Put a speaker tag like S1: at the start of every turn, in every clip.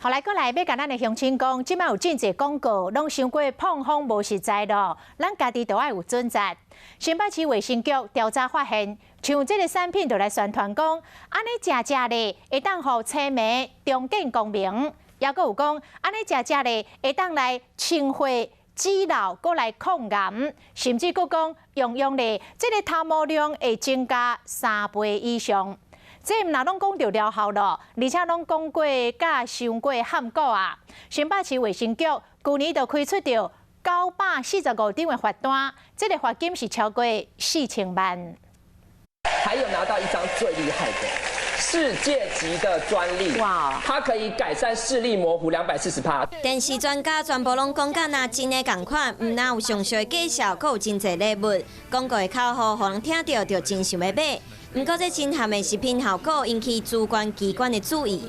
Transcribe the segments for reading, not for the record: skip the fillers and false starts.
S1: 後來過來欲共咱的鄉親講，這擺有真濟廣告，攏傷過膨風無實在咯。咱家己都愛有準則。新北市衛生局調查發現，像這个產品就來宣傳講，按呢食食咧會當予青眉重見光明，抑閣有講按呢食食咧會當來清血止老，閣來抗癌，甚至閣講用用咧，這个頭毛量會增加3倍以上。這毋若攏講著療效咯，而且攏講過佮傷過譀古啊！新北市衛生局舊年就開出著945張的罰單，這个罰金是超過4000萬。
S2: 還有拿到一張最厲害的世界級的專利，哇！它可以改善視力模糊240%。
S3: 電視專家全部攏講甲若真的仝款，毋但有詳細介紹，閣有真濟禮物。廣告的口號，予人聽著就真想欲買。毋過這真譀的食品效果引起主管機關的注意。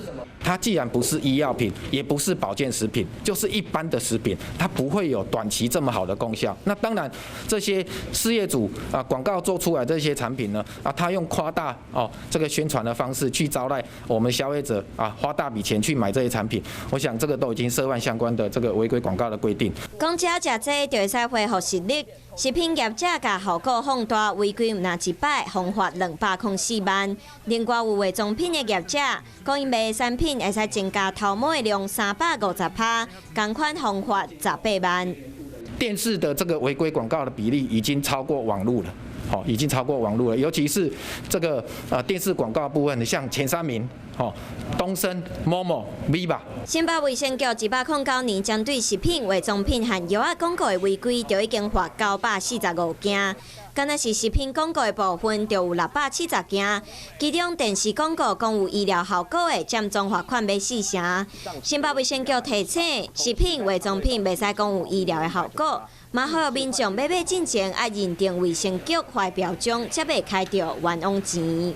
S4: 它既然不是醫藥品，也不是保健食品，就是一般的食品，它不會有短期這麼好的功效。那當然，這些事業主啊，廣告做出來這些產品呢，啊，他用誇大哦這個宣傳的方式去招徠我們消費者啊，花大筆錢去買這些產品。我想這個都已經涉犯相關的這個違規廣告的規定。
S3: 講只要食這就會使恢復視力，食品業者共效果放大，違規毋但一擺，共罰204萬。另外有化妝品的業者講，𪜶賣的產品會使增加頭毛的量350%，仝款共罰18萬。
S4: 電視的這個違規廣告的比例已經超過網路了，好，已經超過網路了。尤其是這個啊電視廣告部分，像前三名，吼，東森、Momo、Viva。
S3: 新北衛生局109年針對食品、化妝品和藥仔廣告的違規，就已經罰945件。敢若是食品廣告的部分，就有670件。其中電視廣告講有醫療效果的，佔總罰款欲四成。新北衛生局提醒，食品、化妝品袂使講有醫療的效果，嘛呼籲民眾欲買進前愛認定衛生局發標章，才袂開著冤枉錢。